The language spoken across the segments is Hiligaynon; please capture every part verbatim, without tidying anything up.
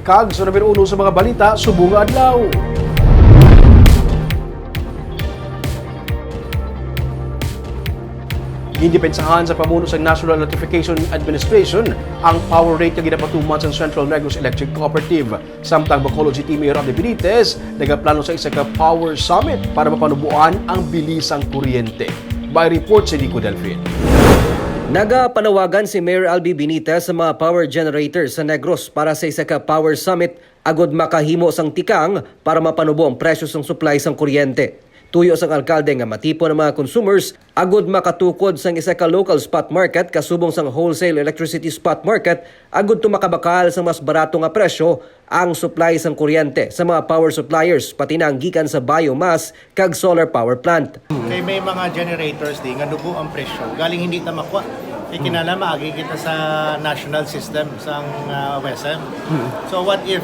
Kag sa numero uno sa mga balita subong nga adlaw. Gindepensahan sa pamuno sa National Electrification Administration ang power rate nga ginapatuman sa Central Negros Electric Cooperative. Samtang Bacolod City Mayor Abby Benitez nagaplano sa isa ka power summit para mapanubuan ang bili sang kuryente. May report si Nico Delfin. Nagapanawagan si Mayor Albi Benitez sa mga power generators sa Negros para sa isa ka power summit agud makahimo sang tikang para mapanubo ang presyo sang supply sang kuryente. Tuyo sang alkalde nga matipon ang mga consumers agud makatukod sang isa ka local spot market kasubong sang wholesale electricity spot market agud to makabakal sa mas barato nga presyo ang supply sang kuryente sa mga power suppliers, pati na ang gikan sa biomass kag solar power plant. Kay may mga generators di nga nubo ang presyo, galing hindi ta makuha. Kay kinala maagi kita sa national system sang ah, WESM. So what if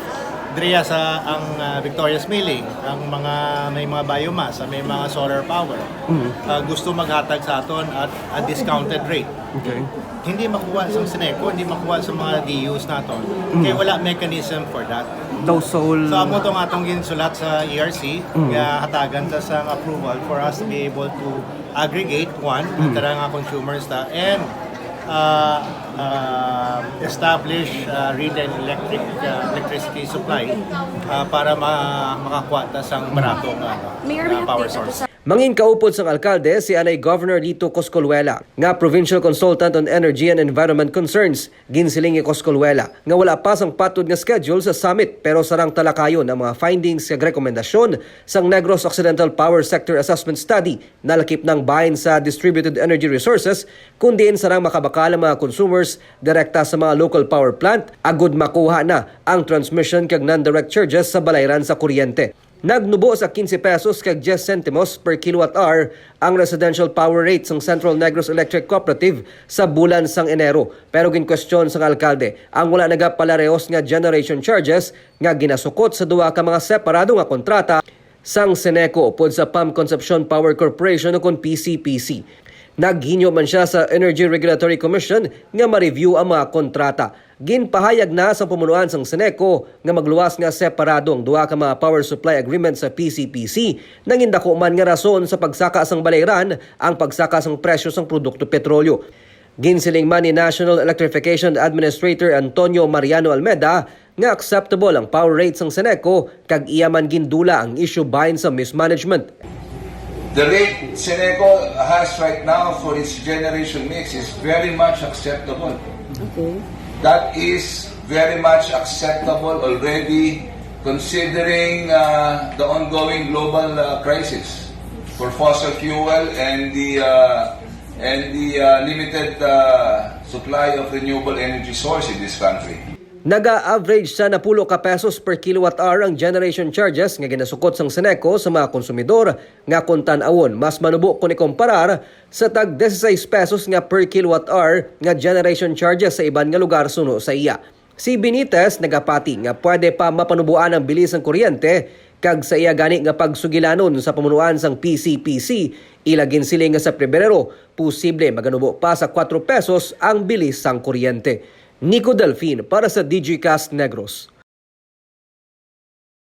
diriya sa ang ah, Victoria's Milling, ang mga may mga biomass, may mga solar power, ah, gusto maghatag sa aton at a discounted rate? Okay. Hindi makuha sa Seneco, hindi makuha sa mga D Us naton. Kay wala mechanism for that. Daw Seoul. So amo tong atong ginsulat sa E R C, nga hatagan ta sang approval for us to be able to aggregate, one, ang tara nga consumers ta, and uh, uh, establish uh, retail electric uh, electricity supply uh, para ma makakuha ta sang barato nga ano, Mayor, nga may power update source. Mangin kaupod sang alkalde si anay Governor Lito Coscoluela, nga provincial consultant on energy and environment concerns. Ginsiling ni Coscoluela nga wala pa sang patod nga schedule sa summit, pero sarang talakayon ang mga findings kag rekomendasyon sang Negros Occidental Power Sector Assessment Study, nalakip nang bahin sa distributed energy resources, kun diin sarang makabakal ang mga consumers direkta sa mga local power plant agud makuha na ang transmission kag non-direct charges sa balayran sa kuryente. Nagnubo sa quince pesos kag diyes sentimos per kilowatt hour ang residential power rate sang Central Negros Electric Cooperative sa bulan sang Enero, pero ginkwestiyon sang alkalde ang wala nagapalarehos nga generation charges nga ginasukot sa duha ka mga separado nga kontrata sang Seneco upod sa Pam Concepcion Power Corporation ukon P C P C. Naghinyo man siya sa Energy Regulatory Commission nga ma-review ang mga kontrata. Ginpahayag na sang pamunuan sang Seneco nga magluwas nga separado ang duha ka mga power supply agreement sa P C P C. Nangin dako man nga rason sa pagsaka sang balayran ang pagsaka sang presyo sang produkto petrolyo. Ginsiling man ni National Electrification Administrator Antonio Mariano Almeda nga acceptable ang power rate sang Seneco kag iya man gindula ang issue bahin sa mismanagement. The rate Seneco has right now for its generation mix is very much acceptable. Okay. That is very much acceptable already considering uh, the ongoing global uh, crisis for fossil fuel and the uh, and the uh, limited uh, supply of renewable energy source in this country. Naga-average sa napulo ka pesos per kilowatt hour ang generation charges nga ginasukot sang Seneco sa mga konsumidor, nga kon tan-awon mas manubo kon ikomparar sa tag diyesisais pesos nga per kilowatt hour nga generation charges sa iban nga lugar suno sa iya. Si Benitez nagapati nga pwede pa mapanuboan ang bili sang kuryente, kag sa iya gani nga pagsugilanon sa pamunuan sang P C P C, ila ginsiling nga sa Pebrero posible maganubo pa sa kuwatro pesos ang bili sang kuryente. Nico Delfin para sa D G Cast Negros.